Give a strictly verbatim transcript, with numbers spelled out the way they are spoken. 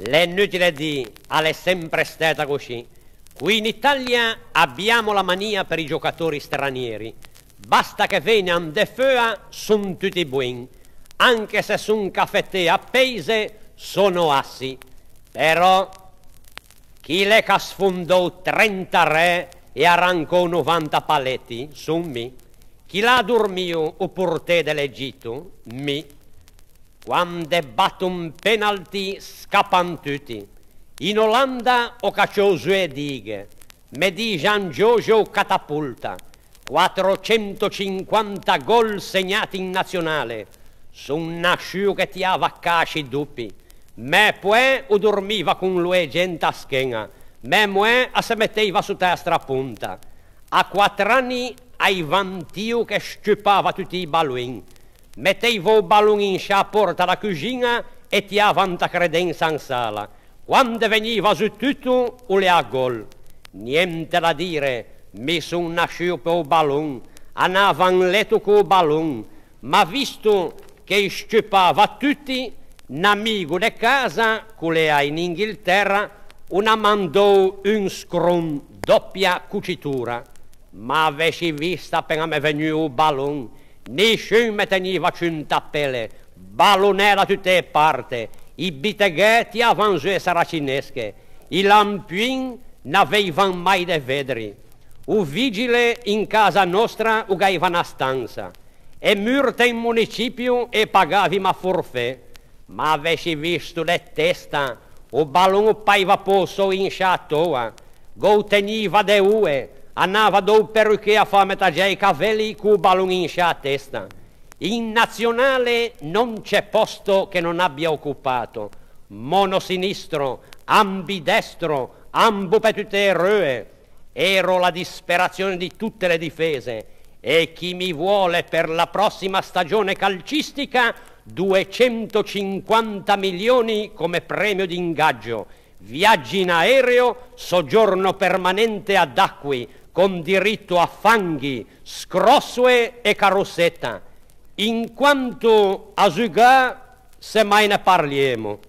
L'é inutile dî, a l'é sempre stæta coscì. Qui in Italia abbiamo la mania per i giocatori stranieri. Basta che vegnan de feua, son tutti boin. Anche se son cafetê a peise, sono assi. Però, chi l'é ch'à sfondou trenta re e à arrancou novanta paletti? Son mi. Chi l'à dormio o portê de l'Egitto? Mi. Quande batto un penalty, scappan tutti. In Olanda ò cacciou zu e dighe. Me dixan Jojo Catapulta. Quattrocentocinquanta gol segnati in nazionale. Son nasciuo che tiava casci doppi. Mæ poæ o dormiva con l'oegge inta scheña. Mæ moæ a se metteiva sotto a straponta. A quattr'anni aiva un tio che sciuppava tutti i baloin. Metteiva o balon in sciâ porta da cuxiña e tiava inta credensa in sala. Quande vegniva zu tutto, o leà gol. Niente da dire, mi son nasciuo pe-o balon, anava in letto co-o balon, ma visto che i sciuppava tutti, un amigo de casa, ch'o leà in Inghilterra, o n'à mandou un scron, doppia cucitura. Ma avessi visto apena m'é vegnuo o balon, nisciun me tegniva ciù inta pelle, balonæ da tutte e parte, i biteghæ tiavan zu e saracinesche, i lampuin n'aveivan mai de vedri. O vigile in casa nostra o gh'aiva na stansa, e murte in municipio e pagavimo a forfait. Ma avessi visto de testa, o balon o paiva pe-o sou in sciâ toa, gh'ô tegniva de oe, anava da-o peruchê a fâme taggiâ i cavelli co-o balon in sciâ testa. In nazionale non c'è posto che non abbia occupato, mono sinistro, ambidestro, ambo pe tutte e reue. Ero la disperazione di tutte le difese. E chi mi vuole per la prossima stagione calcistica? Duecentocinquanta milioni come premio d'ingaggio, viaggi in aereo, soggiorno permanente ad Acqui, con diritto a fanghi, scrossoe e carrossetta. In quanto a zugâ, semmai ne parliemo.